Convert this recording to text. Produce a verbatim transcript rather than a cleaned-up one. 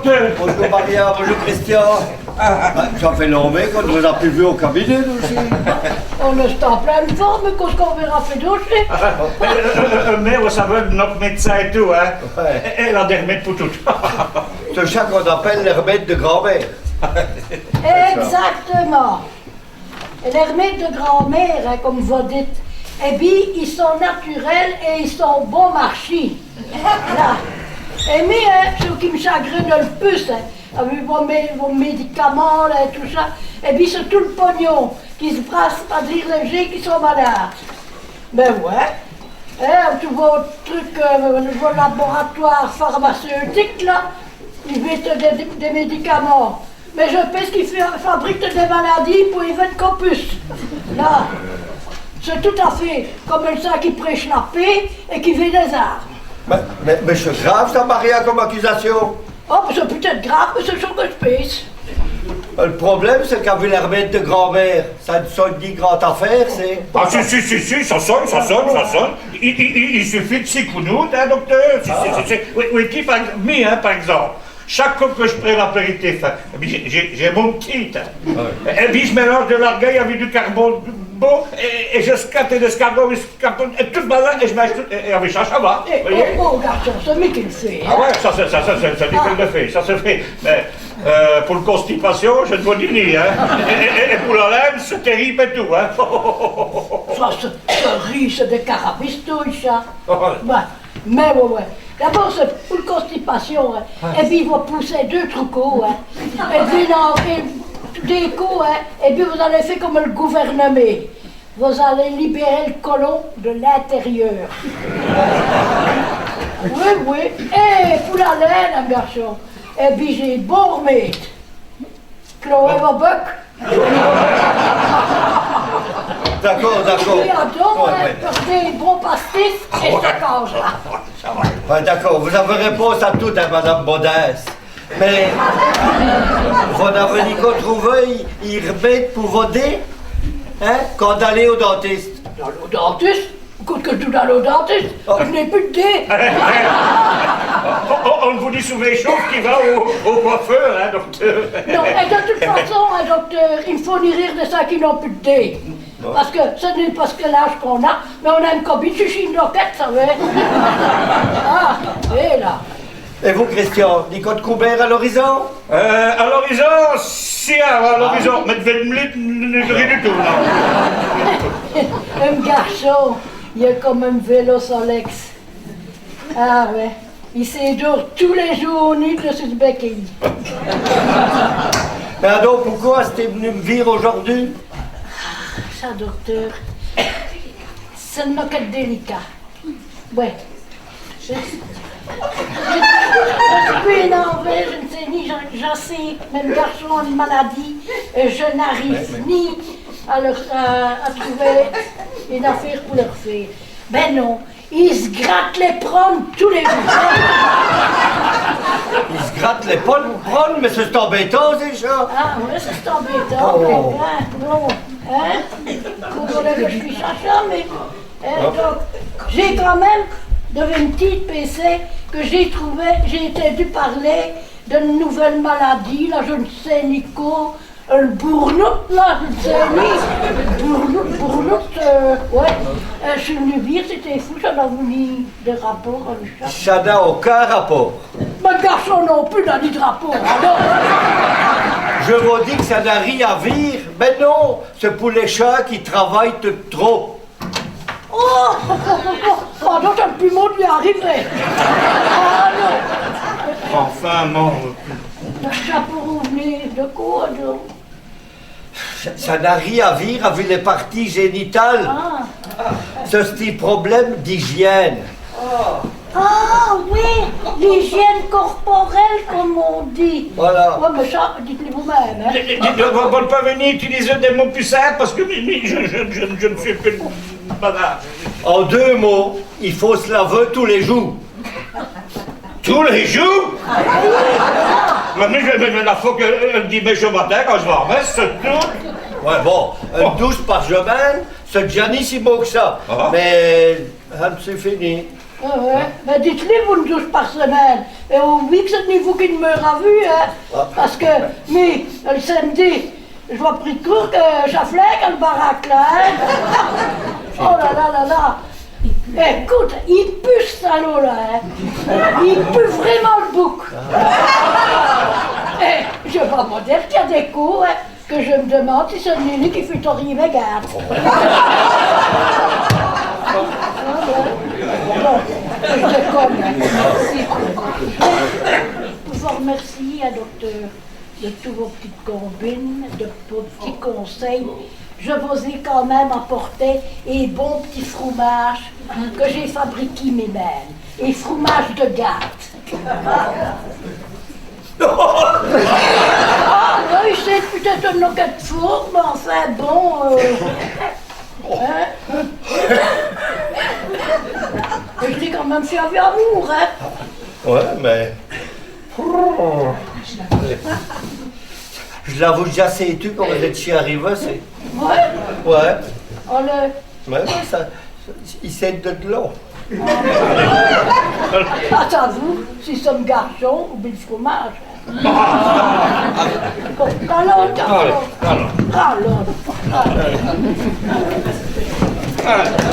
Bonjour Maria, bonjour Christian. Ah, cha fait longtemps qu'on n'vous a pus vu au cabinet, nous aussi. On est en pleine forme, qu'est-ce qu'on verra fait d'aussi ? Euh, euh, euh, mais vous savez, not' médecin et tout, hein. Ouais. Et, et la dernière pour tout. Ch'est cha qu'on appelle les r'mèdes de grand-mère. Exactement. Et les r'mèdes de grand-mère, hein, comme vous dites, eh bien, i sont naturels et i sont bon marché. Là. Et mi, hein, ce qui m'chagrine l'pus, hein, avec vos mé-, vos médicaments, là, et tout cha, eh bien, ch'est tout l'pognon qui s'brasse par derrière les gins qui sont malades. Ben ouais. Hein, tous vos trucs, euh, vos laboratoires pharmaceutiques, là, i vendent des, des, des médicaments. Mais je pinse qu'i fa-, fabriquent des maladies pour i vinde cor pus. Là, ch'est tout à fait comme un sac qui prêche la paix et qui vend des armes. Mais, mais, mais ch'est grave, cha, Maria, comme accusation. Oh, mais ch'est peut-être grave, mais ch'est ce que je pinse. L'problème, ch'est qu'avec les r'mèdes de grand-mère, cha n'soigne nul grand-affaire, ch'est... Ah, si, si, si, si, cha soigne, cha soigne, cha soigne. I, i, i, i suffit d'six coups d'nez, hein, docteur. Si, si, si, si. Oui, oui, qui, par, mi, hein, par exemple. Chaque cop que j'prinds l'apéritif, hein, eh bien, j'ai, j'ai, j'ai mon p'tit, hein. Ouais. Et, et bien, j'mélange de l'argueil avec du carbon bon, et, et j'escate et l'escargot, j'escate, et tout, voilà, et j'minge tout, et, et avec cha, cha va, vous voyez. Eh, oh, oh, garchon, ch'est mi qui l'fais, hein. Ah ouais, cha, cha, cha, cha, ch'est, ch'est mi qui l'fais, cha s'fait. Mais, euh, pour l'constipation, je n'vous dis nin, hein. Et, et, et, et pour l'haleine, ch'est terrible et tout, hein. Cha, ch'est, ch'est riche de carabistouilles, cha. Ouais. Bah, Mais ouais, ouais. D'abord, ch'est pour l'constipation, hein. Ah. Et bien, vous poussez deux, trois coups, hein. Et bien, non, et deux coups, hein. Et bien, vous allez faire comme l'gouvernement. Vous allez libérer l'colon de l'intérieur. Oui, oui. Et pour l'haleine, hein, garchon, eh bien, j'ai bon r'mède. Clouez vos becs. D'accord, d'accord. Et adon, ouais, hein, ouais, prenez des bons pastis et cha cause. Ouais, d'accord, vous avez réponse à tout, hein, Madame Baudin. Mais vous n'avez nin qu'à trouver un r'mède pour vos dints, hein, qu'à aller au dentiste. Au dentiste ? Quoique tout à l'heure, dentiste, oh, je n'ai pus d'dints. On, on, on vous dit souvent, ch'est qui va au, au coiffeur, hein, docteur. Non, et de toute façon, hein, docteur, i faut nin rire de cheux qui n'ont pus d'dints. Bon. Parce que ce n'est pas que l'âge qu'on a, mais on a eune copine, chuchi eune loquette, vous savez. Ah, et là. Et vous, Christian, nin qu'à coubert à l'horizon ? Euh, à l'horizon, si, à, à l'horizon, mais d'vant l'm'lite, rien du tout, non. Un garchon, il est comme un vélo Solex. Ah ouais, i s'édore tous les jours, nu, dessus s'béquille. Mais alors, pourquoi t'es venu m'vir aujourd'hui ? Ah, cha, docteur, ch'est eune loquette délicat. Ouais. Je, je, je sus énervée, je n'sais nin, j'in, j'in sais, min garchon a eune maladie, et je n'arrife nin à leur, à, à trouver eune affaire pour leur faire. Ben non, i s'gratte les prones tous les jours. I s'gratte les prones, prones, mais ch'est embêtant, cha. Ah ouais, ch'est embêtant, oh, mais ben, non, hein ? Vous voulez que je sus à cha, mais Eh, donc, j'ai quand même, devant eune tiote P C, que j'ai trouvé, j'ai intindu parler d'eune nouvelle maladie, là, je n'sais nin quoi, euh, l'bournoute, là, je n'sais nin, bournoute, bournoute, euh, ouais. Euh, je sus v'nu vir, ch'étot fou, cha n'a nin de rapport avec cha. Cha n'a aucun rapport. Min garchon non pus n'a nin de rapport, alors. Je vous dis que cha n'a rien à vir. Mais non, ch'est pour les chats qui travaillent trop. Oh, oh, oh, oh, oh, pardon, t'as l'pus mot d'lui arriver. Ah, non. Enfin, non. Cha pour revenir de quoi, donc ? Cha, cha n'a rien à vir avec les parties génitales. Ah. Ch'est un problème d'hygiène. Ah oui, l'hygiène corporelle, comme on dit. Voilà. Ouais, mais cha, dites-le vous-même, hein. Dites, dites, dites, vous, vous pouvez nin utiliser des mots pus simples parce que mi, mi, je, je, je, je n'sus pus malade. En deux mots, i faut s'laver tous les jours. Tous les jours ? Mais, mais, mais, mais la fois que, euh, l'diminche au matin, quand j'vas à messe, ch'est tout. Ouais, bon, eune douche par semaine, ch'est déjà nin si mau qu'cha. Ah. Mais, euh, ch'est fini. Ah ouais. Ben dites-li, vous, deux par semaine. Et on vit que ch'est ni vous qui n'm'avez vu, hein. Parce que, mi, l'samedi, j'vas pris d'court que ch'flèque, l'baraque, là, hein. Oh là là là là. Acoute, i pue, ch'salaud, là, hein. I pue vraimint l'bouc. Eh, j'vas vous dire qu'i a des coups, hein, que j'me deminde si ch'est ni li qui fout au riz mes gardes. Ah ouais. Bon, j'déconne, hein. J'vous remerchie, hein, docteur, de tous vos p'tits combines, de vos p'tits conseils. J'vous ai quand même apporté un bon p'tit fromache que j'ai fabriqué mi-même. Un fromache de garde. Ah, oui, ch'est p't-ête un loquet d'fourbe, mais enfin, bon, euh, hein. Et j'l'ai quand même fait avec amour, hein. Ouais, mais j'l'avos déjà satu quand vous étiez arrivé, ch'est... Ouais. Ouais. Allez. Ouais, ouais, cha, i sort de l'eau. Quant à vous, si ch'est un garchon, oubliez l'fromache. Bon, allons, allons. Allons, allons.